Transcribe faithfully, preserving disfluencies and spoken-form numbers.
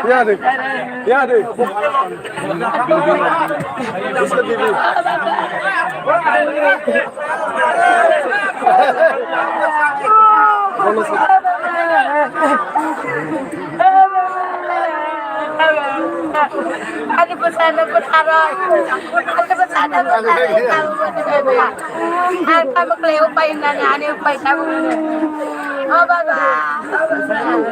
Ya de. Ya de. Isko dibi. Ani bwsano bwsarok. Ani bwsano bwsarok. Ang tamo khlai upai nani ani upai tamo. O baba. O baba.